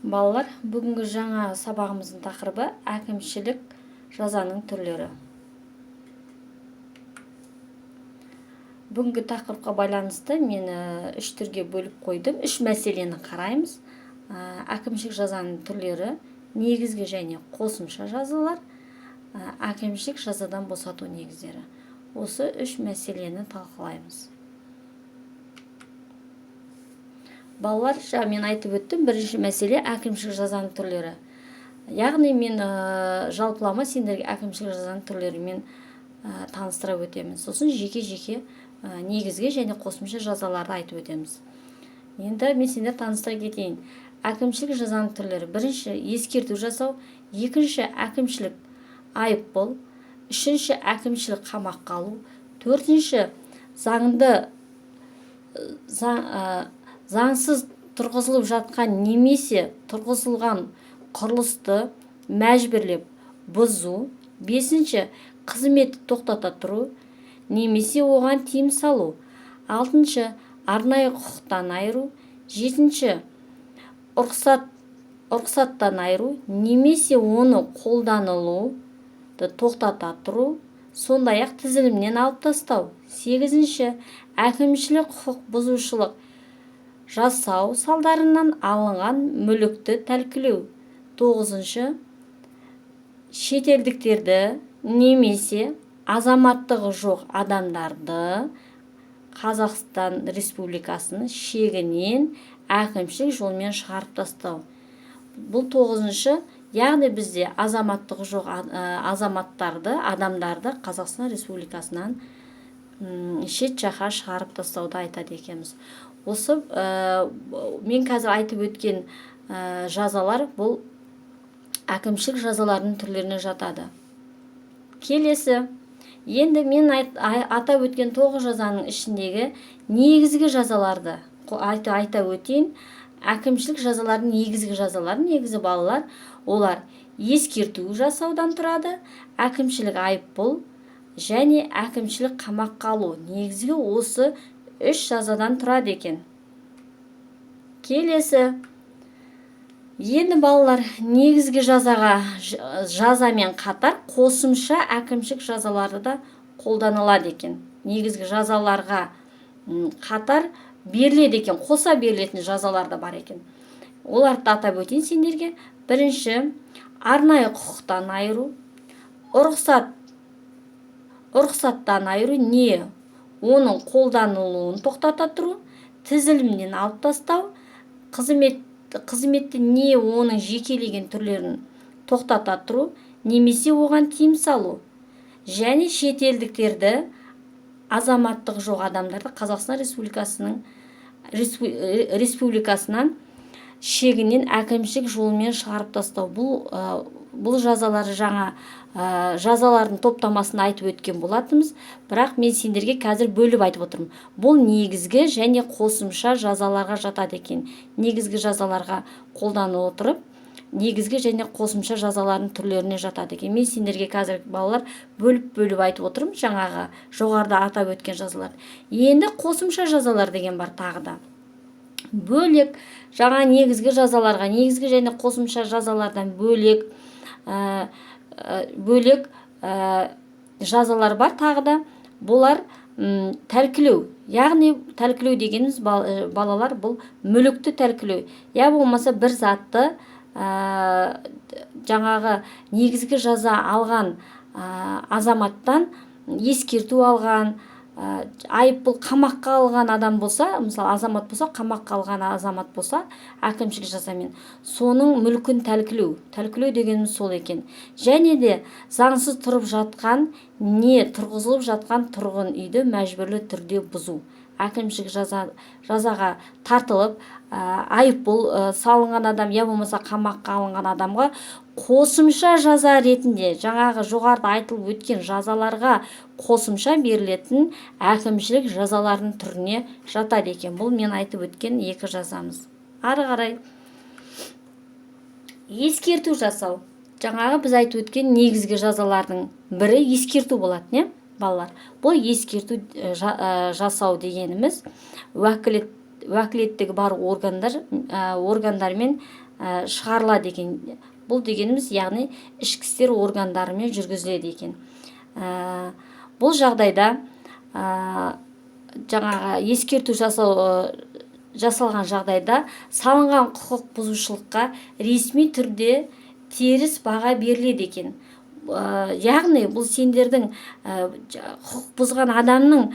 Балалар, бүгінгі жаңа сабағымыздың тақырыбы – әкімшілік жазаның түрлері. Бүгінгі тақырыпқа байланысты мен үш түрге бөліп қойдым. Үш мәселені қараймыз. Әкімшілік жазаның түрлері, негізгі және қосымша жазалар, әкімшілік жазадан босату негіздері. Осы үш мәселені талқылаймыз. Балалар, жаңа мен айтып өттім, бірінші мәселе – әкімшілік жазаның түрлері. Яғни мен жалпылама сендерге әкімшілік жазаның түрлерімен таныстыра өтемін. Сосын жеке-жеке негізгі және қосымша жазаларды айтып өтеміз. Енді мен сендер таныстыра кетейін. Әкімшілік жазаның түрлері: бірінші – ескерту жасау, екінші – әкімшілік айыппұл, үшінші – әкімшілік қамаққа алу, төртінші – заңсыз тұрғызылып жатқан немесе тұрғызылған құрылысты мәжбүрлеп бұзу, бесінші – қызметті тоқтата тұру немесе оған тыйым салу, алтыншы – арнайы құқықтан айыру, жетінші – рұқсаттан айыру немесе оны қолданылуды тоқтата тұру, сондай-ақ тізілімнен алып тастау, сегізінші – әкімшілік құқық бұзушылық жасау салдарынан алынған мүлікті тәркілеу, тоғызыншы – шетелдіктерді немесе азаматтығы жоқ адамдарды Қазақстан Республикасының шегінен әкімшілік жолмен шығарып тастау. Бұл тоғызыншы, яғни бізде азаматтығы жоқ азаматтарды, адамдарды Қазақстан Республикасынан шет жаққа шығарып тастауды айтады екенбіз. Осы мен қазір айтып өткен жазалар бұл әкімшілік жазалардың түрлеріне жатады. Келесі, енді мен атап өткен 9 жазаның ішіндегі негізгі жазаларды айта өтейін. Әкімшілік жазалардың негізгі жазалары, негізі, балалар, олар ескерту жасаудан тұрады, әкімшілік айыппұл және әкімшілік қамаққа алу. Негізгі осы үш жазадан тұрады екен. Келесі, енді, балалар, негізгі жазамен қатар қосымша әкімшілік жазалары да қолданылады екен. Негізгі жазаларға қатар беріледі екен, қоса берілетін жазалар да бар екен. Оларды атап өтейін сендерге. Бірінші – арнайы құқықтан айыру, рұқсаттан айыру не оның қолданылуын тоқтата тұру, тізілімнен алып тастау, қызметті не оның жекелеген түрлерін тоқтата тұру немесе оған тыйым салу және шетелдіктерді, азаматтығы жоқ адамдарды Қазақстан Республикасынан шегінен әкімшілік жолмен шығарып тастау. Бұл жазалар жаңа жазалардың топтамасын айтып өткен болатынбыз, бірақ мен сендерге қазір бөліп айтып отырмын. Бұл негізгі және қосымша жазаларға жатады екен. Негізгі жазаларға қолдана отырып, негізгі және қосымша жазалардың түрлеріне жатады екен. Мен сендерге қазір, балалар, бөліп-бөліп айтып отырмын жаңағы жоғарыда атап өткен жазалар. Енді қосымша жазалар деген бар тағы да. Бөлек жаңа негізгі жазаларға, негізгі және қосымша жазалардан бөлек жазалар бар тағы да. Бұлар тәркілеу. Яғни тәркілеу дегеніміз, балалар, бұл мүлікті тәркілеу. Я болмаса бір затты, жаңағы негізгі жаза алған азаматтан ескерту алған, айыппұл, қамаққа алған адам болса, мысалы, азамат болса, қамаққа алған азамат болса әкімшілік жазамен, соның мүлкін тәркілеу. Тәркілеу дегеніміз сол екен. Және де заңсыз тұрып жатқан не тұрғызылып жатқан тұрғын үйді мәжбүрлі түрде бұзу. Әкімшілік жазаға тартылып, айыппұл салынған адам, я болмаса қамаққа алынған адамға қосымша жаза ретінде жаңағы жоғарыда айтылып өткен жазаларға қосымша берілетін әкімшілік жазалардың түріне жатады екен. Бұл мен айтып өткен екі жазамыз. Ары қарай ескерту жасау. Жаңағы біз айтып өткен негізгі жазалардың бірі ескерту болатын, иә, балалар? Бұл ескерту жасау дегеніміз уәкілеттігі бар органдармен шығарылады екен. Бұл дегеніміз, яғни ішкі істер органдарымен жүргізіледі екен. Бұл жағдайда жаңағы ескерту жасау жасалған жағдайда салынған құқық бұзушылыққа ресми түрде теріс баға беріледі екен. Яғни бұл сендердің құқық бұзған адамның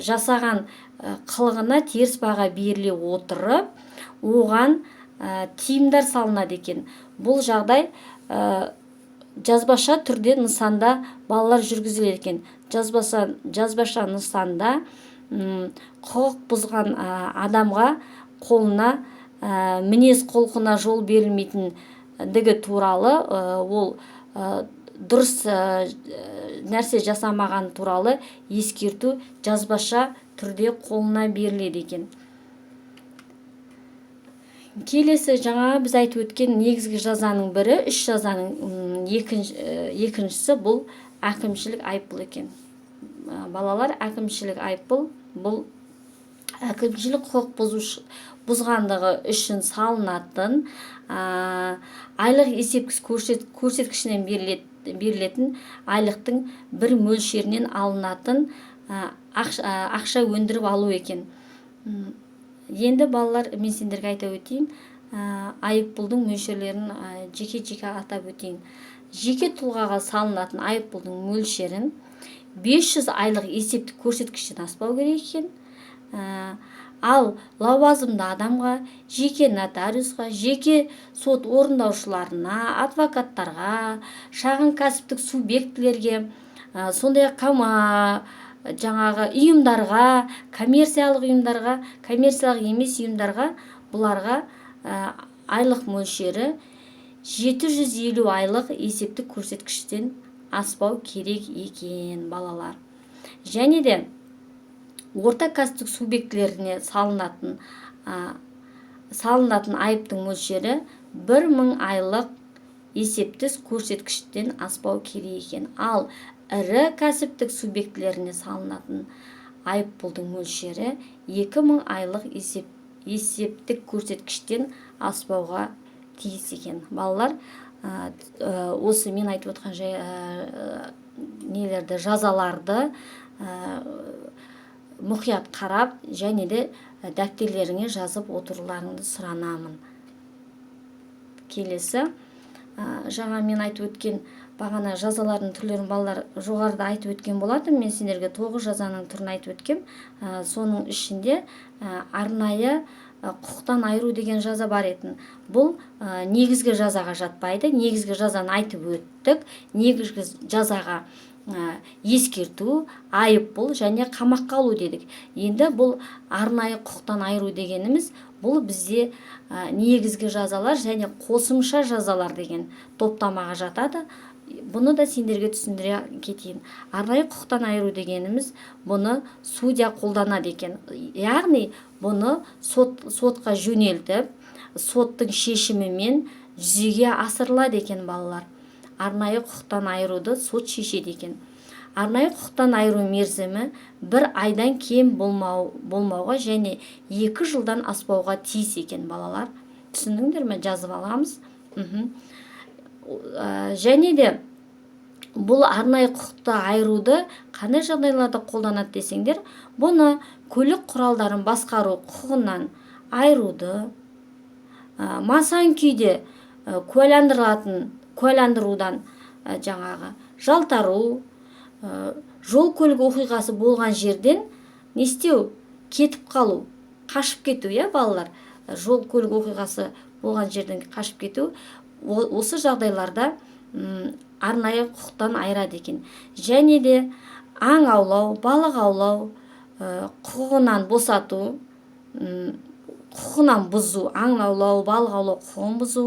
жасаған қылығына теріс баға беріле отырып, оған тыйымдар салынады екен. Бұл жағдай жазбаша түрде нысанда, балалар, жүргізіледі екен. Жазбаша нысанда құқық бұзған адамға қолына мінез құлқына жол берілмейтіндігі туралы, ол дұрыс нәрсе жасамаған туралы ескерту жазбаша түрде қолына беріледі екен. Келесі жаңа біз айтып өткен негізгі жазаның бірі, үш жазаның екіншісі, бұл әкімшілік айыппұл екен. Балалар, әкімшілік айыппұл — бұл әкімшілік құқық бұзғандығы үшін салынатын айлық есептік көрсеткішінен берілетін айлықтың бір мөлшерінен алынатын ақша өндіріп алу екен. Енді, балалар, мен сендерге айта өтейін, айыппұлдың мөлшерлерін жеке жеке атап өтейін. Жеке тұлғаға салынатын айыппұлдың мөлшерін 500 айлық есептік көрсеткіштен аспау керек екен. Ал лауазымды адамға, жеке нотариусқа, жеке сот орындаушыларына, адвокаттарға, шағын кәсіптік субъектілерге, сондай ақ жаңағы ұйымдарға, коммерциялық ұйымдарға, коммерциялық емес ұйымдарға, бұларға айлық мөлшері 750 айлық есептік көрсеткіштен аспау керек екен, балалар. Және де орта кәсіптік субъектілеріне салынатын айыптың мөлшері 1000 айлық есептік көрсеткіштен аспау керек екен. Ал ірі кәсіптік субъектілеріне салынатын айыппұлдың мөлшері 2000 айлық есептік көрсеткіштен аспауға тиіс екен. Балалар, осы мен айтып отқан жай, нелерді, жазаларды мұқият қарап және де дәптерлеріңе жазып отыруларыңды сұранамын. Келесі жаңа мен айтып өткен бағана жазалардың түрлерін, балалар, жоғарыда айтып өткен болатын. Мен сендерге тоғыз жазаның түрін айтып өткем. Соның ішінде арнайы құқықтан айыру деген жаза бар етін. Бұл негізгі жазаға жатпайды. Негізгі жазаны айтып өттік. Негізгі жазаға ескерту, айыппұл және қамаққа алу дедік. Енді бұл арнайы құқықтан айыру дегеніміз, бұл бізде негізгі жазалар және қосымша жазалар деген топтамаға жатады. Бұны да сендерге түсіндіре кетейін. Арнайы құқықтан айыру дегеніміз, бұны судья қолданады екен, яғни бұны сотқа жөнелтіп, соттың шешімімен жүзеге асырылады екен. Балалар, арнайы құқықтан айыруды сот шешеді екен. Арнайы құқықтан айыру мерзімі бір айдан кем болмауға және 2 жылдан аспауға тиіс екен. Балалар, түсіндіңдер ме? Жазып аламыз. Және де бұл арнайы құқықты айыруды қандай жағдайларда қолданады десеңдер, бұны көлік құралдарын басқару құқығынан айыруды, масаң күйде куәландырудан жаңағы жалтару, жол көлік оқиғасы болған жерден не істеу, кетіп қалу, қашып кету, иә, балалар, жол көлік оқиғасы болған жерден қашып кету, осы жағдайларда арнайы құқықтан айырады екен. Және де аң аулау, балық аулау құқығынан босату, құқығынан бұзу, аң аулау, балық аулау құқығын бұзу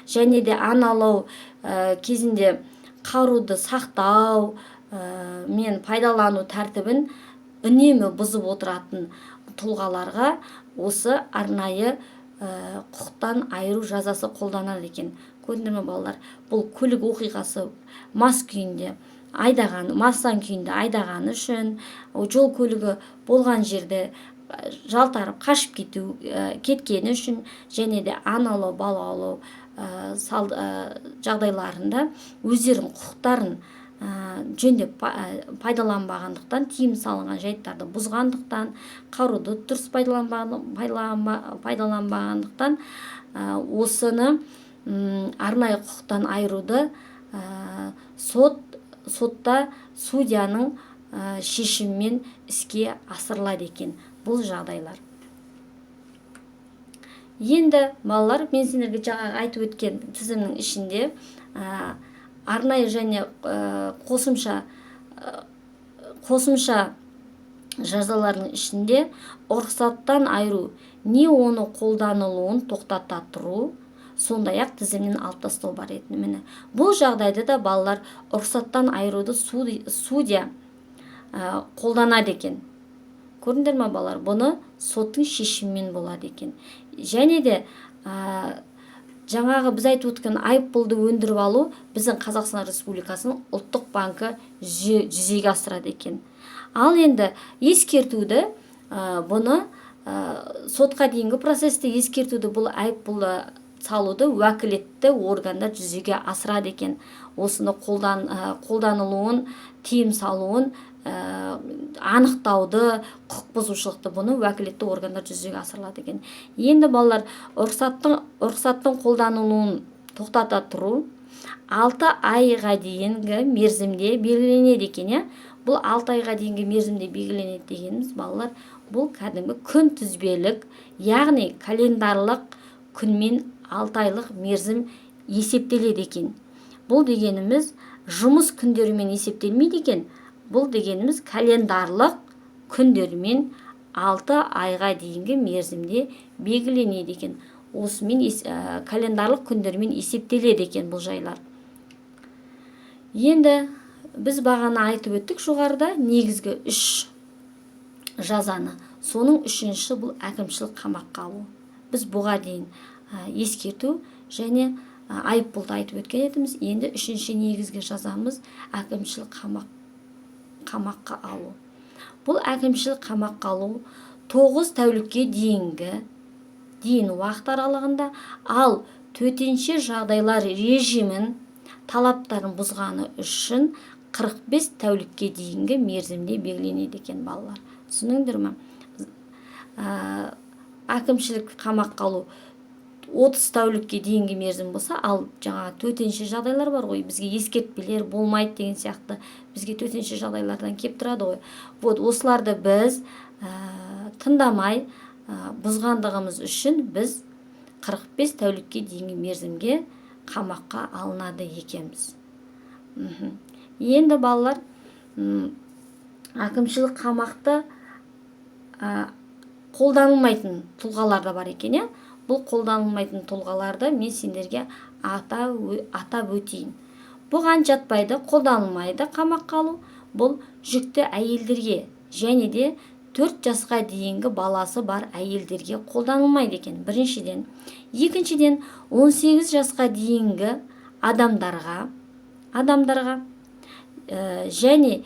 және де аң аулау кезінде қаруды сақтау мен пайдалану тәртібін үнемі бұзып отыратын тұлғаларға осы арнайы құқықтан айыру жазасы қолданады екен. Көрдіңдер ме, балалар? Бұл көлік оқиғасы мас күйінде айдаған, масаң күйінде айдағаны үшін, жол көлігі болған жерде Жалтарып қашып кету кеткені үшін және де аң аулау, балық аулау жағдайларында өздерінің құқықтарын жөндеп пайдаланбағандықтан, тыйым салынған жайттарды бұзғандықтан, қаруды дұрыс пайдаланбағандықтан, осыны арнайы құқықтан айыруды сотта судьяның шешімімен іске асырылады екен бұл жағдайлар. Енді, балалар, мен сендерге жаңағы айтып өткен тізімнің ішінде арнайы және қосымша жазалардың ішінде рұқсаттан айыру не оны қолданылуын тоқтата тұру, сондай ақ тізімнен алып тастау бар еді. Міне, бұл жағдайда да, балалар, рұқсаттан айыруды судья қолданады екен. Көрдіңдер ма, балалар? Бұны соттың шешімімен болады екен. Және де жаңағы біз айтып өткен айыппұлды өндіріп алу біздің Қазақстан Республикасының ұлттық банкі жүзеге асырады екен. Ал енді ескертуді, бұны сотқа дейінгі процесте ескертуді, бұл айыппұлды салуды уәкілетті органдар жүзеге асырады екен. Осыны қолданылуын тыйым салуын анықтауды, құқық бұзушылықты, бұны уәкілетті органдар жүзеге асырылады екен. Енді, балалар, рұқсаттың қолданылуын тоқтата тұру 6 айға дейінгі мерзімде белгіленеді екен, иә. Бұл 6 айға дейінгі мерзімде белгіленеді дегеніміз, балалар, бұл кәдімгі күнтізбелік, яғни календарлық күнмен 6 айлық мерзім есептеледі екен. Бұл дегеніміз жұмыс күндерімен есептелмейді екен. Бұл дегеніміз календарлық күндермен 6 айға дейінгі мерзімде белгіленеді екен. Осымен календарлық күндермен есептеледі екен бұл жайлар. Енді біз бағана айтып өттік жоғарыда негізгі үш жазаны. Соның үшіншісі — бұл әкімшілік қамаққа алу. Біз бұға дейін ескерту және айыппұлды айтып өткен едіміз. Енді үшінші негізгі жазамыз — әкімшілік қамаққа алу. Бұл әкімшілік қамаққа алу 9 тәулікке дейін уақыт аралығында, ал төтенше жағдайлар режимін талаптарын бұзғаны үшін 45 тәулікке дейінгі мерзімде белгіленеді екен. Балалар, түсіндіңдер ма? Әкімшілік қамаққа алу 30 тәулікке дейінгі мерзім болса, ал жаңағы төтенше жағдайлар бар ғой, бізге ескертпелер болмайды деген сияқты, бізге төтенше жағдайлардан келіп тұрады ғой. Вот осыларды біз тыңдамай бұзғандығымыз үшін біз 45 тәулікке дейінгі мерзімге қамаққа алынады екенбіз. Енді, балалар, әкімшілік қамақты қолданылмайтын тұлғалар да бар екен, иә. Бұл қолданылмайтын тұлғаларды мен сендерге атап өтейін. Бұған жатпайды, қолданылмайды қамаққа алу. Бұл жүкті әйелдерге және де 4 жасқа дейінгі баласы бар әйелдерге қолданылмайды екен, біріншіден. Екіншіден, 18 жасқа дейінгі адамдарға және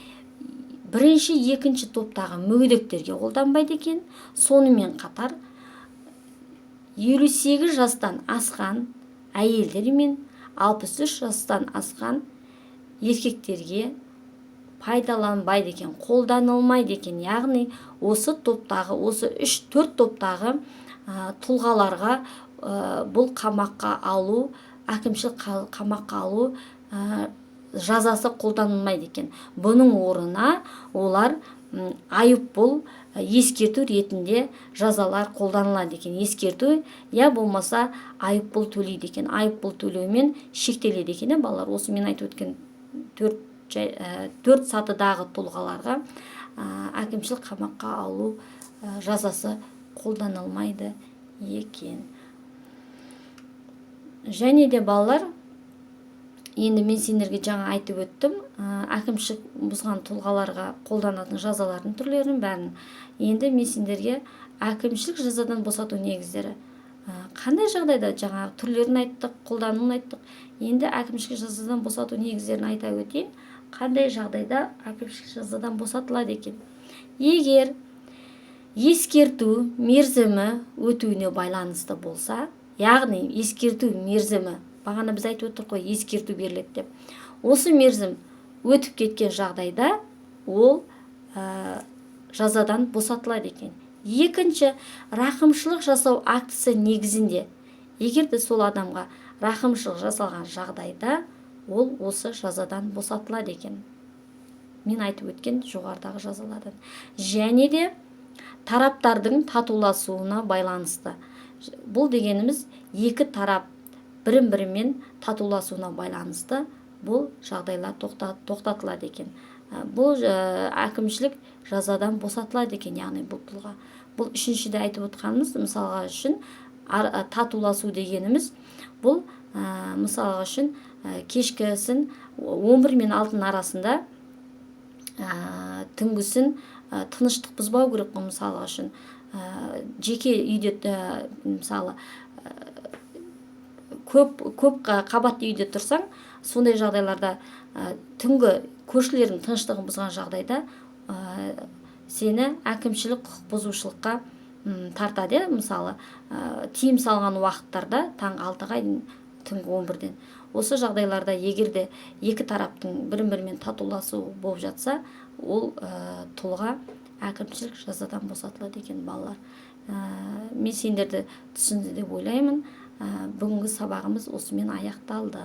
бірінші, екінші топтағы мүгедектерге қолданбайды екен. Сонымен қатар 58 жастан асқан әйелдер мен 63 жастан асқан еркектерге пайдаланбайды екен, қолданылмайды екен. Яғни осы топтағы, осы үш төрт топтағы тұлғаларға бұл қамаққа алу, әкімшілік қамаққа алу жазасы қолданылмайды екен. Бұның орнына олар айыппұл, ескерту ретінде жазалар қолданылады екен. Ескерту я болмаса айыппұл төлейді екен. Айыппұл төлеумен шектеледі екен, иә, балалар. Осы мен айтып өткен төрт сатыдағы тұлғаларға әкімшілік қамаққа алу жазасы қолданылмайды екен. Және де, балалар, енді мен сендерге жаңа айтып өттім әкімшілік бұзған тұлғаларға қолданатын жазалардың түрлерін бәрін. Енді мен сендерге әкімшілік жазадан босату негіздері қандай жағдайда, жаңағы түрлерін айттық, қолдануын айттық. Енді әкімшілік жазадан босату негіздерін айта өтейін. Қандай жағдайда әкімшілік жазадан босатылады екен? Егер Ескерту мерзімі өтуіне байланысты болса, яғни ескерту мерзімі, бағана біз айтып отырмық қой, ескерту беріледі деп, осы мерзім өтіп кеткен жағдайда ол жазадан босатылады екен. Екінші, рақымшылық жасау актісі негізінде, егер де сол адамға рақымшылық жасалған жағдайда, ол осы жазадан босатылады екен, мен айтып өткен жоғарыдағы жазалардан. Және де тараптардың татуласуына байланысты. Бұл дегеніміз, екі тарап бірін бірімен татуласуына байланысты бұл жағдайлар тоқтатылады екен. Бұл әкімшілік жазадан босатылады екен, яғни бұл тұлға. Бұл үшіншіде айтып отқанымыз, мысалға үшін, татуласу дегеніміз бұл, мысалға үшін, кешкісін 11 мен 6-ның арасында, түнгісін тыныштық бұзбау керек қой. Мысалға үшін, жеке үйде, мысалы, көп қабатты үйде тұрсаң, сондай жағдайларда түнгі көршілердің тыныштығын бұзған жағдайда сені әкімшілік құқық бұзушылыққа тартады, иә. Мысалы, тыйым салған уақыттарда, таңғы 6-ға дейін, түнгі 11-ден, осы жағдайларда егер де екі тараптың бірін бірімен татуласу болып жатса, ол тұлға әкімшілік жазадан босатылады екен. Балалар, мен сендерді түсінді деп ойлаймын. Бүгінгі сабағымыз осымен аяқталды.